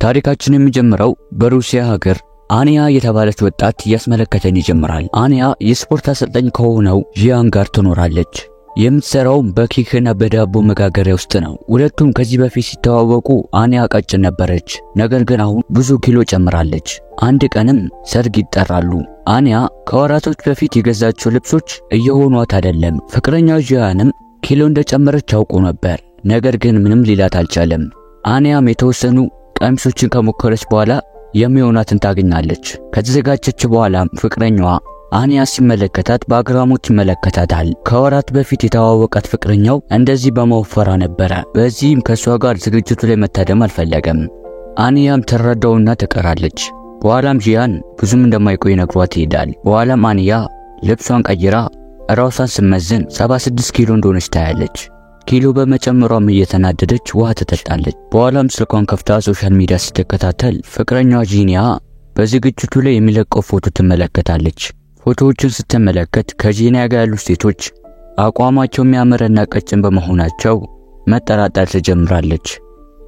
ታሪካችን የሚጀምረው በሩሲያ ሀገር አንያ የተባለች ወጣት እያስመለከተን ይጀምራል። አንያ የስፖርት አሰልጣኝ ከሆነው ጂያን ጋር ትኖራለች። የምትሰራውም በኬክና በዳቦ መጋገሪያ ውስጥ ነው። ሁለቱም ከዚህ በፊት ሲተዋወቁ አንያ ቀጭን ነበረች። ነገር ግን አሁን ብዙ ኪሎ ጨምራለች። አንድ ቀንም ሰርግ ይጠራሉ። አንያ ከወራቶች በፊት የገዛቸው ልብሶች እየሆኗት አይደለም። ፍቅረኛው ጂያንም ኪሎ እንደጨመረች አውቆ ነበር። ነገር ግን ምንም ሊላት አልቻለም። አንያም የተወሰኑ ቀሚሶችን ከሞከረች በኋላ የሚሆናትን ታገኛለች። ከተዘጋጀች በኋላም ፍቅረኛዋ አንያ ሲመለከታት በአግራሞት ይመለከታታል። ከወራት በፊት የተዋወቃት ፍቅረኛው እንደዚህ በመወፈራ ነበረ። በዚህም ከሷ ጋር ዝግጅቱ ላይ መታደም አልፈለገም። አንያም ትረዳውና ትቀራለች። በኋላም ጂያን ብዙም እንደማይቆይ ነግሯት ይሄዳል። በኋላም አንያ ልብሷን ቀይራ ራሷን ስትመዝን 76 ኪሎ እንደሆነች ታያለች። ኪሎ በመጨመሯም እየተናደደች ውሃ ትጠጣለች። በኋላም ስልኳን ከፍታ social media ስትከታተል ፍቅረኛዋ ጂኒያ በዝግጅቱ ላይ የሚለቀው ፎቶ ትመለከታለች። ፎቶዎችን ስትመለከት ከጂኒያ ጋር ያሉ ሴቶች አቋማቸው የሚያምርና ቀጭን በመሆናቸው መጠራጠር ትጀምራለች።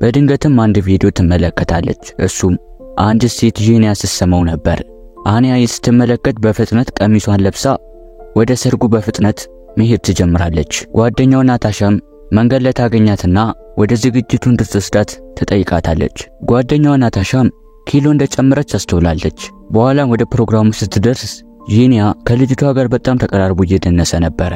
በድንገትም አንድ ቪዲዮ ትመለከታለች። እሱም አንድ ሴት ጂኒያ ስትሰማው ነበር። አንያ ስትመለከት በፍጥነት ቀሚሷን ለብሳ ወደ ሰርጉ በፍጥነት መሄድ ትጀምራለች። ጓደኛው ናታሻም መንገድ ላይ ታገኛትና ወደ ዝግጅቱ እንድትወስዳት ትጠይቃታለች። ጓደኛዋ ናታሻም ኪሎ እንደጨመረች አስተውላለች። በኋላም ወደ ፕሮግራሙ ስትደርስ ጂኒያ ከልጅቷ ጋር በጣም ተቀራርቦ እየደነሰ ነበረ።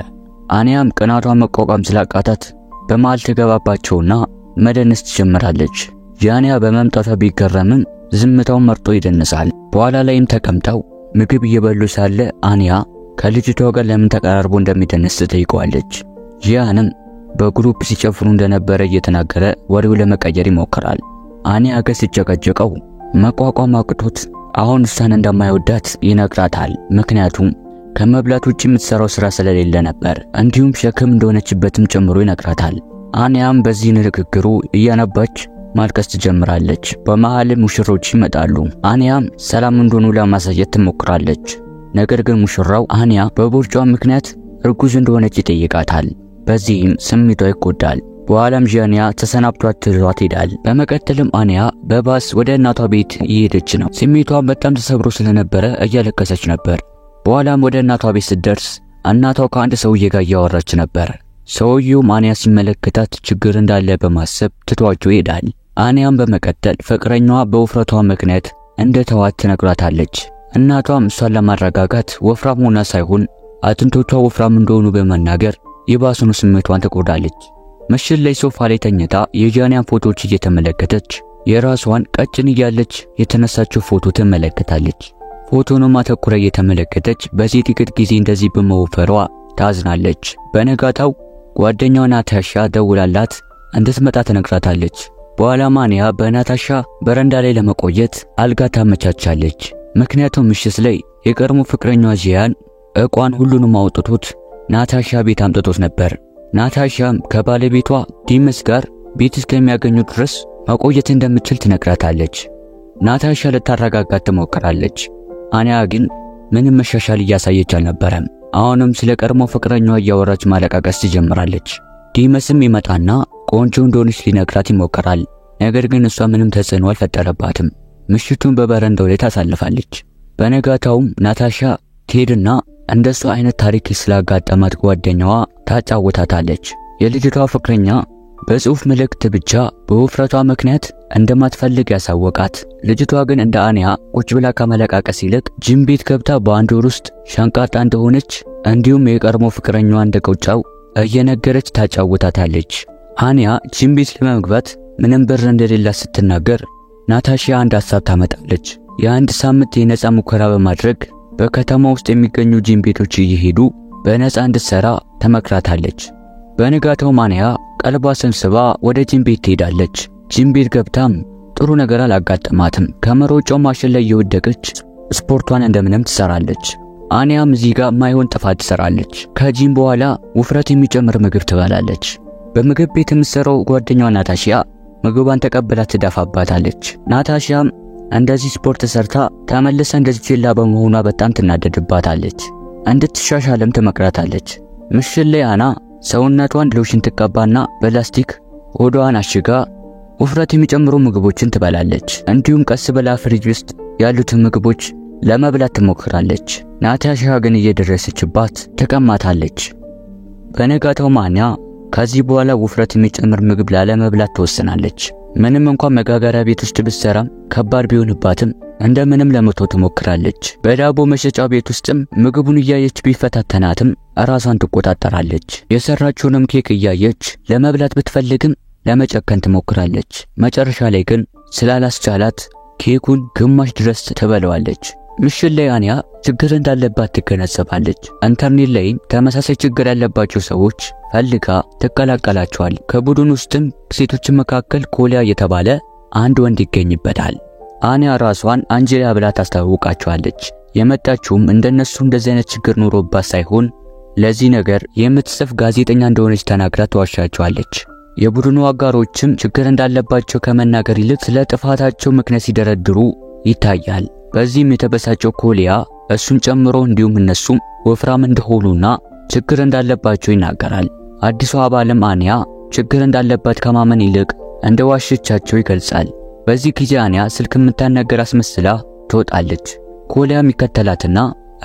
አንያም ቅናቷን መቋቋም ስላቃታት በመሃል ትገባባቸውና መደነስ ትጀምራለች። ጂኒያ በመምጣቷ ቢገረምም ዝምታውን መርጦ ይደንሳል። በኋላ ላይም ተቀምጠው ምግብ እየበሉ ሳለ አንያ ከልጅቷ ጋር ለምን ተቀራርቦ እንደሚደንስ ትጠይቀዋለች። ጂያንም በ group ሲጨፍሩ እንደነበረ እየተናገረ ወሬው ለመቀየር ይሞክራል። አንያ ግን ሲጨቀጭቀው መቋቋም አቅቶት አሁን እሷን እንደማይወዳት ይነግራታል። ምክንያቱም ከመብላት ውጭ የምትሰራው ስራ ስለሌለ ነበር። እንዲሁም ሸክም እንደሆነችበትም ጨምሮ ይነግራታል። አንያም በዚህ ንግግሩ እያነባች ማልቀስ ትጀምራለች። በመሃልም ሙሽሮች ይመጣሉ። አንያም ሰላም እንደሆኑ ለማሳየት ትሞክራለች። ነገር ግን ሙሽራው አንያ በቦርጯ ምክንያት እርጉዝ እንደሆነች ይጠይቃታል። በዚህም ስሜቷ ይጎዳል። በኋላም ዣኒያ ተሰናብቷት ትቷት ይሄዳል። በመቀጠልም አንያ በባስ ወደ እናቷ ቤት እየሄደች ነው። ስሜቷ በጣም ተሰብሮ ስለነበረ እያለቀሰች ነበር። በኋላም ወደ እናቷ ቤት ስትደርስ እናቷ ከአንድ ሰውዬ ጋር እያወራች ነበር። ሰውየውም አንያ ሲመለከታት ችግር እንዳለ በማሰብ ትቷቸው ይሄዳል። አንያም በመቀጠል ፍቅረኛዋ በውፍረቷ ምክንያት እንደተዋት ትነግራታለች። እናቷም እሷን ለማረጋጋት ወፍራም ሆና ሳይሆን አጥንቶቿ ወፍራም እንደሆኑ በመናገር የባሰኑ ስሜቷን ትጎዳለች። ምሽት ላይ ሶፋ ላይ ተኝታ የጃንያን ፎቶዎች እየተመለከተች የራሷን ቀጭን እያለች የተነሳችው ፎቶ ትመለከታለች። ፎቶንም አተኩራ እየተመለከተች በዚህ ጥቂት ጊዜ እንደዚህ በመወፈሯ ታዝናለች። በነጋታው ጓደኛዋ ናታሻ ደውላላት እንድትመጣ ትነግራታለች። በኋላም አንያ በናታሻ በረንዳ ላይ ለመቆየት አልጋ ታመቻቻለች። ምክንያቱም ምሽት ላይ የቀድሞ ፍቅረኛዋ ጂያን እቋን ሁሉንም አውጥቶት ናታሻ ቤት አምጥቶት ነበር። ናታሻም ከባለቤቷ ዲመስ ጋር ቤት እስከሚያገኙ ድረስ መቆየት እንደምትችል ትነግራታለች። ናታሻ ልታረጋጋት ትሞክራለች። አንያ ግን ምንም መሻሻል እያሳየች አልነበረም። አሁንም ስለ ቀድሞ ፍቅረኛዋ እያወራች ማለቃቀስ ትጀምራለች። ዲመስም ይመጣና ቆንጆ እንደሆነች ሊነግራት ይሞክራል። ነገር ግን እሷ ምንም ተጽዕኖ አልፈጠረባትም። ምሽቱን በበረንዳው ላይ ታሳልፋለች። በነጋታውም ናታሻ ትሄድና እንደሱ አይነት ታሪክ ስላጋጠማት ጓደኛዋ ታጫውታታለች። የልጅቷ ፍቅረኛ በጽሁፍ መልእክት ብቻ በውፍረቷ ምክንያት እንደማትፈልግ ያሳወቃት። ልጅቷ ግን እንደ አንያ ቁጭ ብላ ከመለቃቀስ ይልቅ ጂም ቤት ገብታ በአንድ ወር ውስጥ ሸንቃጣ እንደሆነች እንዲሁም የቀድሞ ፍቅረኛዋ እንደቆጫው እየነገረች ታጫውታታለች። አንያ ጂም ቤት ለመግባት ምንም ብር እንደሌላት ስትናገር ናታሻ አንድ ሀሳብ ታመጣለች። የአንድ ሳምንት የነፃ ሙከራ በማድረግ በከተማ ውስጥ የሚገኙ ጂም ቤቶች እየሄዱ በነፃ እንድትሰራ ተመክራታለች። በንጋታው አንያ ቀልቧ ሰብስባ ወደ ጂም ቤት ትሄዳለች። ጂም ቤት ገብታም ጥሩ ነገር አላጋጠማትም። ከመሮጫው ማሽን ላይ እየወደቀች ስፖርቷን እንደምንም ትሰራለች። አንያም እዚህ ጋር ማይሆን ጥፋት ትሰራለች። ከጂም በኋላ ውፍረት የሚጨምር ምግብ ትበላለች። በምግብ ቤት የምትሰራው ጓደኛዋ ናታሺያ ምግቧን ተቀብላ ትደፋባታለች። ናታሺያም እንደዚህ ስፖርት ሰርታ ተመልሳ እንደዚህ ችላ በመሆኗ በጣም ትናደድባታለች። እንድትሻሻልም ትመክራታለች። ምሽት ላይ አና ሰውነቷን ሎሽን ትቀባና በላስቲክ ሆዷን አሽጋ ውፍረት የሚጨምሩ ምግቦችን ትበላለች። እንዲሁም ቀስ ብላ ፍሪጅ ውስጥ ያሉትን ምግቦች ለመብላት ትሞክራለች። ናታሻ ግን እየደረሰችባት ተቀማታለች። በነጋታው አንያ ከዚህ በኋላ ውፍረት የሚጨምር ምግብ ላለመብላት ትወስናለች። ምንም እንኳን መጋገሪያ ቤት ውስጥ ብትሰራም ከባድ ቢሆንባትም እንደምንም ለመተው ትሞክራለች። በዳቦ መሸጫ ቤት ውስጥም ምግቡን እያየች ቢፈታተናትም ራሷን ትቆጣጠራለች። የሰራችውንም ኬክ እያየች ለመብላት ብትፈልግም ለመጨከን ትሞክራለች። መጨረሻ ላይ ግን ስላላስቻላት ኬኩን ግማሽ ድረስ ትበለዋለች። ምሽት ላይ አንያ ችግር እንዳለባት ትገነዘባለች። ኢንተርኔት ላይም ተመሳሳይ ችግር ያለባቸው ሰዎች ፈልጋ ትቀላቀላቸዋል። ከቡድን ውስጥም ሴቶች መካከል ኮሊያ የተባለ አንድ ወንድ ይገኝበታል። አንያ ራሷን አንጀላ ብላ ታስተዋውቃቸዋለች። የመጣችውም እንደነሱ እንደዚህ አይነት ችግር ኖሮባት ሳይሆን ለዚህ ነገር የምትጽፍ ጋዜጠኛ እንደሆነች ተናግራ ትዋሻቸዋለች። የቡድኑ አጋሮችም ችግር እንዳለባቸው ከመናገር ይልቅ ስለ ጥፋታቸው ምክንያት ሲደረድሩ ይታያል። በዚህም የተበሳጨው ኮሊያ እሱን ጨምሮ እንዲሁም እነሱም ወፍራም እንደሆኑና ችግር እንዳለባቸው ይናገራል። አዲሱ አባልም አንያ ችግር እንዳለባት ከማመን ይልቅ እንደዋሸቻቸው ይገልጻል። በዚህ ጊዜ አንያ ስልክ የምታናገር አስመስላ ትወጣለች። ኮሊያም ይከተላትና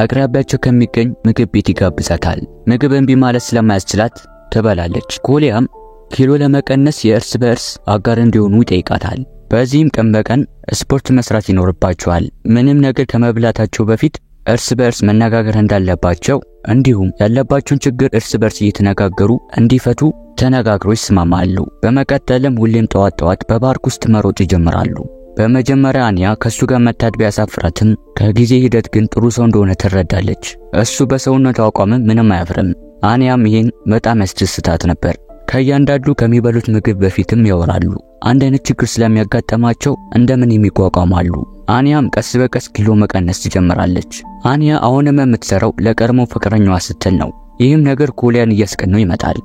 አቅራቢያቸው ከሚገኝ ምግብ ቤት ይጋብዛታል። ምግብ እምቢ ማለት ስለማያስችላት ትበላለች። ኮሊያም ኪሎ ለመቀነስ የእርስ በእርስ አጋር እንዲሆኑ ይጠይቃታል። በዚህም ቀን በቀን ስፖርት መስራት ይኖርባቸዋል። ምንም ነገር ከመብላታቸው በፊት እርስ በእርስ መነጋገር እንዳለባቸው እንዲሁም ያለባቸውን ችግር እርስ በእርስ እየተነጋገሩ እንዲፈቱ ተነጋግረው ይስማማሉ። በመቀጠልም ሁሌም ጠዋት ጠዋት በፓርክ ውስጥ መሮጥ ይጀምራሉ። በመጀመሪያ አንያ ከሱ ጋር መታት ቢያሳፍራትም ከጊዜ ሂደት ግን ጥሩ ሰው እንደሆነ ትረዳለች። እሱ በሰውነቱ አቋምም ምንም አያፍርም። አንያም ይሄን በጣም ያስደስታት ነበር። ከእያንዳንዱ ከሚበሉት ምግብ በፊትም ያወራሉ። አንድ አይነት ችግር ስለሚያጋጥማቸው እንደምን የሚቋቋማሉ። አንያም ቀስ በቀስ ኪሎ መቀነስ ትጀምራለች። አንያ አሁንም የምትሰራው ለቀድሞ ፍቅረኛዋ ስትል ነው። ይህም ነገር ኮሊያን እያስቀነው ይመጣል።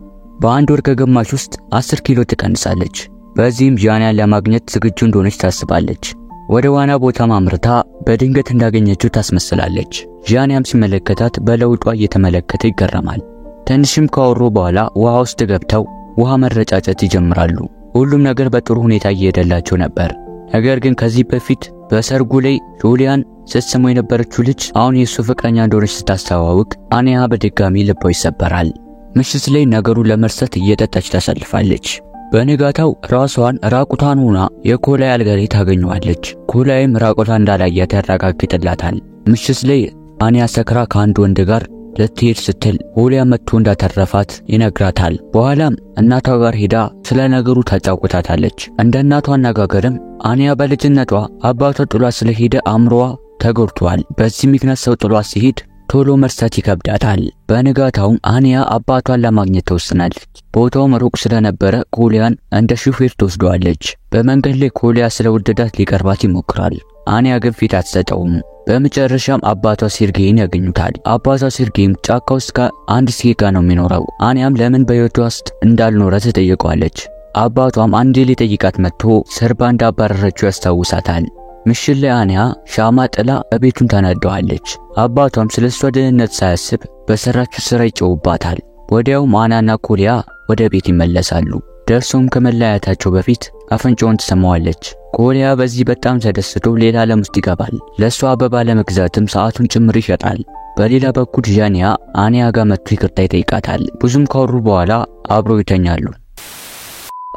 በአንድ ወር ከግማሽ ውስጥ 10 ኪሎ ትቀንሳለች። በዚህም ጃንያን ለማግኘት ዝግጁ እንደሆነች ታስባለች። ወደ ዋና ቦታ ማምርታ በድንገት እንዳገኘችው ታስመስላለች። ጃንያም ሲመለከታት በለውጧ እየተመለከተ ይገረማል። ትንሽም ካወሩ በኋላ ውሃ ውስጥ ገብተው ውሃ መረጫጨት ይጀምራሉ። ሁሉም ነገር በጥሩ ሁኔታ እየሄደላቸው ነበር። ነገር ግን ከዚህ በፊት በሰርጉ ላይ ጁሊያን ስትስመው የነበረችው ልጅ አሁን የሱ ፍቅረኛ እንደሆነች ስታስተዋውቅ አንያ በድጋሚ ልቧ ይሰበራል። ምሽት ላይ ነገሩን ለመርሳት እየጠጣች ታሳልፋለች። በንጋታው ራሷን ራቁቷን ሆና የኮላይ አልጋ ላይ ታገኘዋለች። ኮላይም ራቁቷን እንዳላያት ያረጋግጥላታል። ምሽት ላይ አንያ ሰክራ ከአንድ ወንድ ጋር ልትሄድ ስትል ኮሊያ መጥቶ እንዳተረፋት ይነግራታል። በኋላም እናቷ ጋር ሄዳ ስለ ነገሩ ታጫውታታለች። እንደ እናቷ አነጋገርም አንያ በልጅነቷ አባቷ ጥሏት ስለሄደ አእምሮዋ ተጎድቷል። በዚህ ምክንያት ሰው ጥሏት ሲሄድ ቶሎ መርሳት ይከብዳታል። በንጋታውም አንያ አባቷን ለማግኘት ተወስናለች። ቦታውም ሩቅ ስለነበረ ኮሊያን እንደ ሹፌር ትወስደዋለች። በመንገድ ላይ ኮሊያ ስለወደዳት ሊቀርባት ይሞክራል። አንያ ግን ፊት አትሰጠውም። በመጨረሻም አባቷ ሴርጌይን ያገኙታል። አባቷ ሴርጌይም ጫካ ውስጥ ከአንድ ሴት ጋር ነው የሚኖረው። አንያም ለምን በሕይወቷ ውስጥ እንዳልኖረ ትጠይቀዋለች። አባቷም አንዴ ሊጠይቃት መጥቶ ሰርባ እንዳባረረችው ያስታውሳታል። ምሽት ላይ አንያ ሻማ ጥላ ቤቱን ታናደዋለች። አባቷም ስለ እሷ ደህንነት ሳያስብ በሰራችው ስራ ይጮውባታል። ወዲያውም አናና ኮሊያ ወደ ቤት ይመለሳሉ። ደርሶም ከመለያየታቸው በፊት አፍንጫውን ትሰማዋለች። ኮሊያ በዚህ በጣም ተደስቶ ሌላ ዓለም ውስጥ ይገባል። ለሷ አበባ ለመግዛትም ሰዓቱን ጭምር ይሸጣል። በሌላ በኩል ዣኒያ አንያ ጋር መጥቶ ይቅርታ ይጠይቃታል። ብዙም ካወሩ በኋላ አብረው ይተኛሉ።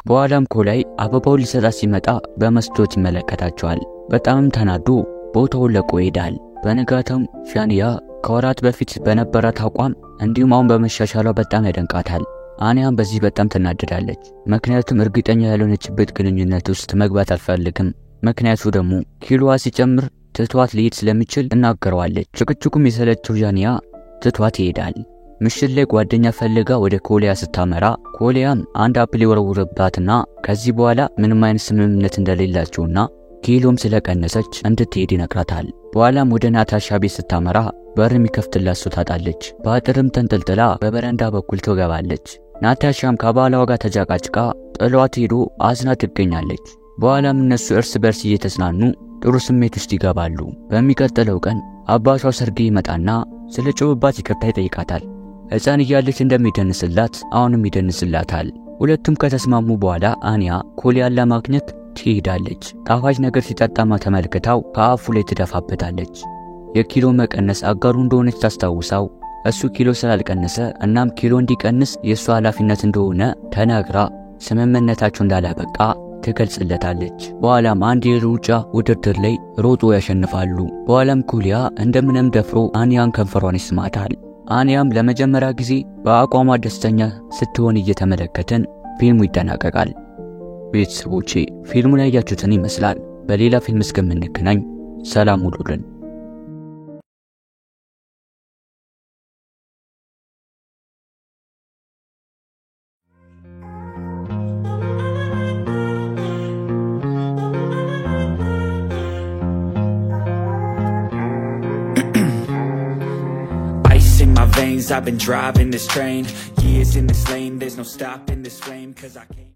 በኋላም ኮላይ አበባውን ሊሰጣት ሲመጣ በመስታወት ይመለከታቸዋል። በጣምም ተናዶ ቦታውን ለቆ ይሄዳል። በንጋታም ዣኒያ ከወራት በፊት በነበራት አቋም እንዲሁም አሁን በመሻሻሏ በጣም ያደንቃታል። አንያም በዚህ በጣም ትናደዳለች። ምክንያቱም እርግጠኛ ያልሆነችበት ግንኙነት ውስጥ መግባት አልፈልግም። ምክንያቱ ደግሞ ኪሎዋ ሲጨምር ትቷት ሊሄድ ስለሚችል እናገረዋለች። ጭቅጭቁም የሰለቸው ዣኒያ ትቷት ይሄዳል። ምሽት ላይ ጓደኛ ፈልጋ ወደ ኮሊያ ስታመራ ኮሊያም አንድ apple ይወረውርባትና ከዚህ በኋላ ምንም አይነት ስምምነት እንደሌላቸውና ኪሎም ስለቀነሰች እንድትሄድ ይነግራታል። በኋላም ወደ ናታሻ ቤት ስታመራ በር የሚከፍትላት ሰው ታጣለች። በአጥርም ተንጠልጥላ በበረንዳ በኩል ትገባለች። ናታሻም ከባሏ ጋር ተጨቃጭቃ ጥሏት ሄዶ አዝና ትገኛለች። በኋላም እነሱ እርስ በርስ እየተዝናኑ ጥሩ ስሜት ውስጥ ይገባሉ። በሚቀጥለው ቀን አባቷ ሰርጌይ ይመጣና ስለ ጮኸባት ይቅርታ ይጠይቃታል። ሕፃን እያለች እንደሚደንስላት አሁንም ይደንስላታል። ሁለቱም ከተስማሙ በኋላ አንያ ኮሊያን ለማግኘት ትሄዳለች። ጣፋጭ ነገር ሲጠጣማ ተመልክታው ከአፉ ላይ ትደፋበታለች። የኪሎ መቀነስ አጋሩ እንደሆነች ታስታውሳው እሱ ኪሎ ስላልቀነሰ እናም ኪሎ እንዲቀንስ የእሱ ኃላፊነት እንደሆነ ተናግራ ስምምነታቸው እንዳላበቃ ትገልጽለታለች። በኋላም አንድ የሩጫ ውድድር ላይ ሮጦ ያሸንፋሉ። በኋላም ኩሊያ እንደምንም ደፍሮ አንያን ከንፈሯን ይስማታል። አንያም ለመጀመሪያ ጊዜ በአቋሟ ደስተኛ ስትሆን እየተመለከትን ፊልሙ ይጠናቀቃል። ቤተሰቦቼ ፊልሙ ላይ ያያችሁትን ይመስላል። በሌላ ፊልም እስከምንገናኝ ሰላም ሁኑልን። Ice in my veins, I've been driving this train. Years in this lane, there's no stopping this flame. Cause I can't.